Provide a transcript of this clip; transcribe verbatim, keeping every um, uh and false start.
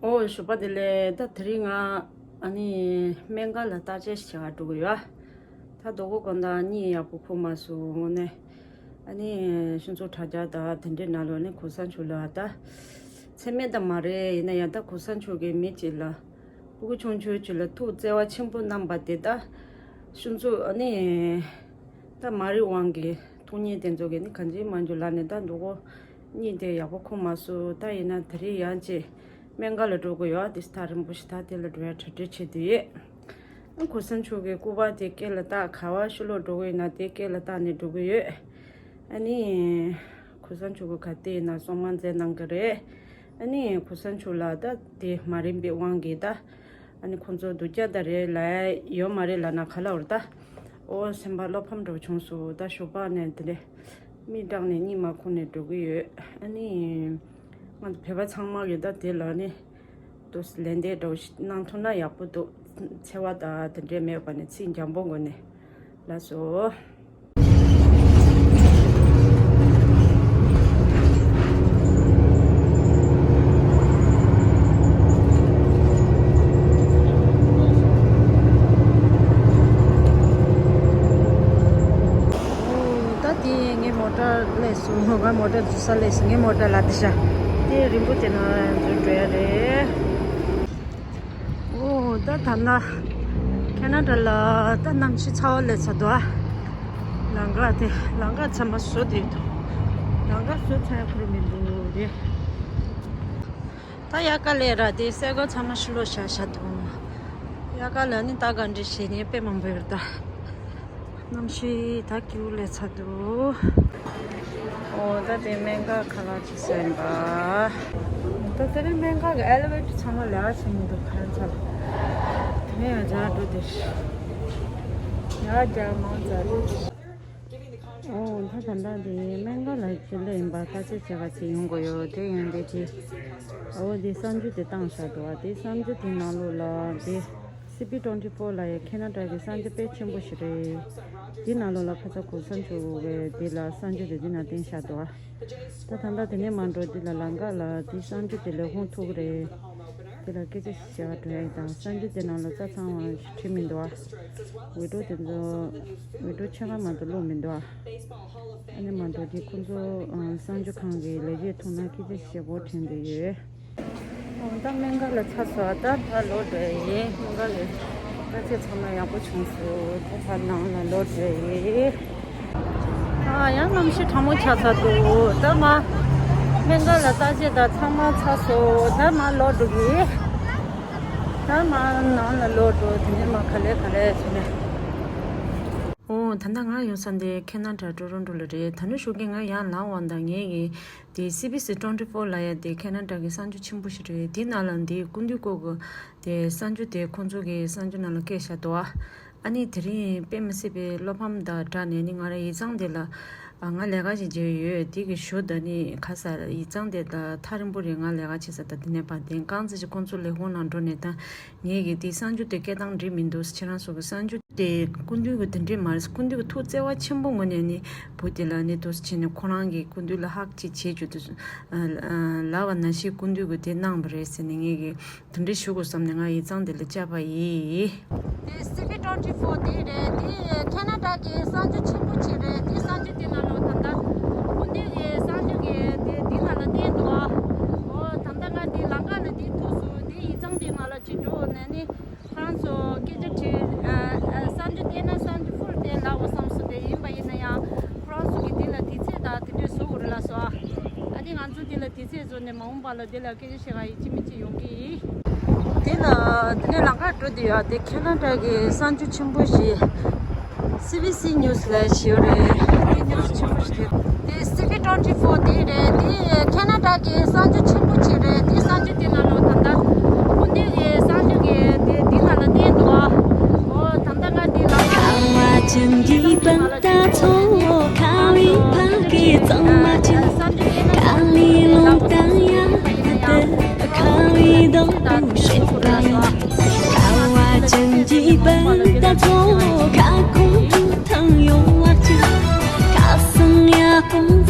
ཨོ་ཞོགས་པ་བདེ་ལེགས། ད་དེ་རིང་ང་ཨ་ནི་སྨན་ཁང་ལ་བརྟག་དཔྱད་བྱེད་ག་འགྲོ་གི་ཡོད། ད་མདོ་དགོང་དག་གཉིད་ཡག་པོ་ཁུག་མ་སོང་། དངོས་གནས་ཨ་ནི་ཤིང་ཚོ་དྲ་རྒྱ་དང་དེ་འདྲའི་ནང་ལོགས་ནས་གོང་ས་མཆོག་ལ་ད་མཚན་སྨད་ད་མ་རེད། ཡིན་ན་ཡང་ད་གོང་ས་མཆོག་གིས་མི་གཅིག་ལ་སྤུ་གུ་ཆུང་ཆུང་གཅིག་ལ་ཐུགས་བརྩེ་བ་ཆེན་པོ་གནང་པ་དེ་ད་ཤིང་ཚོ་ཨ་ནི་ད་མ་རེད། དབང་གིས་ཐུགས་ཉིད་དེ་ཚོ་གིས་ནི་གང་ཅི་མ་འཇུ་ལ་ནི་ད་མདོ་དགོང་གཉིད་དེ་ཡག་པོ་ཁུག་མ་སོང་། ད་ཡིན་ན་དེ་རིང་ཡང་ཅིག་སྨན་ཁང་ལ་འགྲོ་གི་ཡོད། དེ་སྟག་རིང་པོ་ཞིག་ད་དེ་ལ་འགྲོ་ཡ་གྲ་སྒྲིག་བྱེད་དུ་ཡོད། ཨ་གོང་ས་མཆོག་གི་སྐུ་པར་དེ་སྐེ་ལ་བཏགས། ག་བ་ཤོ་ལོ་འགྲོ་གི་ཡོད་ན་དེ་སྐེ་ལ་བཏགས་ནས་འགྲོ་གི་ཡོད། ཨ་ནི་གོང་ས་མཆོག་གི་ག་དེ་ཡིན་ན་གསང་བ་མཛད་གནང་གི་རེད། ཨ་ནི་གོང་ས་མཆོག་ལ་ད་དེ་མ་རན་པའི་དབང་གིས་ད་ཨ་ནི་ཁོང་ཚོ་སྡུག་ཅག་ད་རེད་ལ་ཡོད་མ་རེད་ལ་ན་ག་ལ་བར་ད། ཨོ་སེམས་པ་བློ་ཕམ་འགྲོ་བྱུང་སོང་། ད་ཞོགས་པ་ནས་དེ་འདྲས་མིག་སྐྲག་ནས་གཉིད་མ་ཁུག་ནས་འགྲོ་གི་ཡོད། ཨ་ནི་ང་ཚོ་བོད་པ་ཚང་མ་གིས་ད་དེ་ལ་ནི་དུ་ལན་འདེབས་འདྲ་བོ་ཞིག་གནང་ཐུབ་ན་ཡག་པོ་འདུག། འཚེ་བ་དང་དེ་འདྲས་མེད་པ་ནས་ཚིག་འཇམ་པོ་ངོས་ནས་ལགས་སོ། ད་དེ་ངའི་མོ་ཊ་སླེབས་སོང་། ངའི་མོ་ཊ་འཛུལ་ས་སླེབས་སོང་། ངའི་མོ་ཊ་ལ་དེ་ཤ་དེ་རིང་པོ་དེ་ན་འཛུལ་འགྲོ་ཡ་རེད། ཨོ་ད་ད་ན་ཁེ་ན་ཌ་ལ་ད་གནམ་གཤིས་ཚ་བ་སླེབས་ཚར་འདུག་ཨ། ལམ་ཁ་དེ་ལམ་ཁ་ཚང་མ་བཟོ་བསྡད་འདུག། ལམ་ཁ་བཟོ་ཚར་ཁུར་མི་འདུག་རེད། ད་དབྱར་ཁ་སླེབས་ར་དེ་སེ་གོལ་ཚང་མ་ཕྱི་ལོགས་བཞག་བཞག་འདུག། དབྱར་ཁ་ལ་ནི་ད་ག་འདྲ་བྱེད་ནས་དཔེ་མང་པོ་ཡོད་ད། གནམ་གཤིས་ད་སྐྱིད་པོ་སླེབས་ཚར་འདུག། ཨོ་ད་དེ་སྨན་ཁང་ཁ་ལག་ཅིག་ཟ་ཡིན་པ། ད་དེ་རིང་སྨན་ཁང་གི་ཨེ་ལི་ཝེ་ཊར་ཚང་མ་ལས་ཀ་བྱེད་མི་འདུག་ག་རེ་ཚ་ལ། དེ་ནས་ཡང་རྒྱག་འགྲོ་དེ། ཡང་རྒྱག་མང་ཙམ། ཨོ་ད་ད་ལྟ་དེ་སྨན་ཁང་ལ་ཅིག་སླེབས་ཡིན་པ། ད་ཅི་བྱེད་ག་ཅིག་ཡོང་དགོས་ཡོད་དེ། ཡང་དེ་དེ་ཨོ་དེ་གསར་འགྱུར་དེ་བཏང་བཞག་འདུག་བ། དེ་གསར་འགྱུར་དེ་ནང་ལོགས་ལ་དེ་སི་པི་ཊུ་ཝེན་ཊི་ཕོར་ལ་ཡ་ཁེ་ན་ཌ་གི་གསར་འགྱུར་དཔེ་ཆེན་པོ་ཞིག་རེད། དེ་ནང་ལོགས་ལ་ཁ་ཚ་གོང་ས་མཆོག་གི་དེ་ལ་གསར་འགྱུར་དེ་དེ་ནང་བཏིང་བཞག་འདུག་བ། ད་ད་ལྟ་དེ་ནས་མ་འགྲོ་དེ་ལ་ལམ་ཁ་ལ་དེ་གསར་འགྱུར་དེ་ལས་ཁུངས་ཐུག་རེད། དེ་ལ་སྐད་ཆ་ཞིག་བྱ་བ་འགྲོ་ཡ་ཡིན་དང་། གསར་འགྱུར་དེ་ནང་ལ་རྩ་ཚང་བ་ཞིག་བྲིས་མི་འདུག་ཨ། འོས་སྒྲུག་དེ་ཚོ་འོས་སྒྲུག་ཆ་ཚང་མ་གཏོགས་བླུགས་མི་འདུག་ཨ། ཨ་ནི་མ་འགྲོ་དེ་ཁོང་ཚོ་ཨ་གསར་འགྱུར་ཁང་གི་ལས་བྱེད་ཐུག་ན་སྐད་ཆ་ཞིག་བྱེད་དགོས་དྲན་གྱི་ཡོད། ཨོ་ད་སྨན་ཁང་ལ་ཚར་སོང་། ད་ད་ལོག་འགྲོ་ཡ་ཡིན། སྨན་ཁང་ལ་ད་ཚེ་ཚང་མ་ཡག་པོ་བྱུང་སོང་། ད་ཕར་ནང་ལ་ལོག་འགྲོ་ཡ་ཡིན། ཨ་ཡང་གནམ་གཤིས་གྲང་མོ་ཆགས་ཚར་འདུག། ད་མ་སྨན་ཁང་ལ་བརྟག་དཔྱད་ད་ཚང་མ་ཚར་སོང་། ད་མ་ལོག་འགྲོ་གི། ད་མ་ནང་ལ་ལོག་འགྲོ། དེ་ནས་མ་ག་ལེ་ག་ལེ་བྱས་ནས། ཨོ་ད་ལྟ་ང་ཡོང་ས་འདི་ཁེ་ན་ཌ་ཊོ་རོན་ཊོ་ལ་རེད། ད་ནི་ཞོགས་ཀས་ང་ཡར་ལངས་འོང་དང་ངས་གི་དེ་སི་བི་སི་ཊུ་ཝེན་ཊི་ཕོར་ལ་ཡ་དེ་ཁེ་ན་ཌ་གི་གསར་འགྱུར་ཆེན་པོ་ཞིག་རེད། དེ་ནང་ལ་འདི་སྐུ་མདུན་སྐོར་གི་དེ་གསར་འགྱུར་དེ་ཁོང་ཚོ་གི་གསར་འགྱུར་ནང་ལ་བཀོད་བཞག་འདུག་ཨ། ཨ་ནི་དེ་རིང་དཔེ་མི་སྲིད་པའི་བློ་ཕམ་དང་སྦྲགས་ནས་ནི་ང་རང་ཡིག་ཚང་དེ་ལ་ཨ་ང་ལས་ཀ་ཞིག་བྱེད་ཡོད། དེ་གི་ཞོ་ད་ནི་ཁ་ས་ཡིག་ཚང་དེ་ད་ཐག་རིང་པོ་རེད། ང་ལས་ཀ་བྱེད་ས་ད་དེ་ནས་ཕར་དེ་རྐང་རྩེད་ཀྱི་ཁོང་ཚོ་ལས་ཁུངས་ནང་འགྲོ་ནས་ད་ངས་གི་དེ་གསར་འགྱུར་དེ་སྐད་གཏོང་འགྲིག་མི་འདུག། ཁྱེད་རང་ཚོ་གི་གསར་འགྱུར་དེ་སྐུ་མདུན་གི་དེ་འདྲས་མ་རེད། སྐུ་མདུན་གི་ཐུགས་བརྩེ་བ་ཆེན་པོ་ངོས་ནས་ནི་བུ་དེ་ལ་ནི་དུ་བྱས་ནས་ཁོ་རང་གི་སྐུ་མདུན་ལ་ཧག་ཅིག་བྱེད་རྒྱུ་དུ་ལབ་པ་ནང་བཞིན་སྐུ་མདུན་གི་དེ་གནང་བ་རེད་ཟེར་ནས་ངས་གི་དེ་འདྲ་ཞུ་དགོས་བསམ་ནས་ང་ཡིག་ཚང་དེ་ལ་བཅར་བ་ཡིན། དེ་སི་བི་ཊུ་ཝེན་ཊི་ཕོར་དེ་རེད། དེ་ཁེ་ན་ཌ་གི་གསར་འགྱུར་ཆེན་པོ་ཅིག་རེད། དེ་གསར་འགྱུར་དེ་ནང་ལོགས་ད་ལྟ་སྐུ་མདུན་གྱི་གསར་འགྱུར་གྱི་དེ་དེ་ནང་ལ་བསྟན་འདུག་ཨ། ཨོ་ད་ལྟ་ང་དེ་ལམ་ཁ་ལ་དེ་ཐུག་སོང་། དེ་ཡིག་ཚང་དེ་ནང་ལ་ཅིག་འགྲོ་ནས་ནི་ཁོ་རང་ཚོ་སྐད་ཆ་དྲིས། ཨ་ཨ་གསར་འགྱུར་བལྟས་ན་གསར་འགྱུར་ཕུལ་ཏེ་ལབ་པ་བསམ་སོང་། དེ་ཡིན་པ་ཡིན་ན་ཡང་ཁོ་རང་ཚོ་གི་དེ་ལ་དུས་ཚོད་དང་དེ་འདྲས་བཟོ་དགོས་རེད་ལབ་སོང་ཨ། ཨ་ནི་ང་ཚོ་དེ་ལ་དུས་ཚོད་བཟོས་ནས་མ་འོངས་པ་ལ་དེ་ལ་སྐད་ཆ་བཤད་ག་ཡིན་གཅིག་མིན་གཅིག་ཡོང་གི་ཡིན། དེ་ལ་དེ་ནས་ལམ་ཁ་འགྲོ་དུས་ཡ་དེ་ཁེ་ན་ཌ་གི་གསར་འགྱུར་ཆེན་པོ་ཞིག་སི་བི་སི་ནིའུ་སི་ལབ་ཡ་ཞིག་ཡོད་རེད། དེ་ནིའུ་སི་ཆེན་པོ་ཞིག་རེད། དེ་སི་བི་ཊུ་ཝེན་ཊི་ཕོར་དེ་རེད། དེ་ཁེ་ན་ཌ་གི་གསར་འགྱུར་ཆེན་པོ་ཅིག་རེད། དེ་གསར་འགྱུར་དེ་ནང་ལོགས་ད་ལྟ་སྐུ་མདུན་གྱི་གསར་འགྱུར་གྱི་དེ་དེ་ནང་ལ་བསྟན་འདུག་ཨ། ཨོ་ད་ལྟ་ང་དེ་ལམ་ཁ་ཁ་བ་ཅན་གྱི་བུ་དང་ཚོ་ཁ་བའི་ཕ་གི་གཙང་མ་ཅན། ཁ་ལི་ལོང་དང་ཡ་ད་ཁ་བའི་རྡོ་རུ་ཤེས་པ་ཡིན། ཁ་བ་ཅན་གྱི་བུ་དང་ཚོ་ཁ་ཁོང་ཁྲུ་ཐང་ཡོང་བར་ཅི། ཁ་སང་ཡ་ཁོང་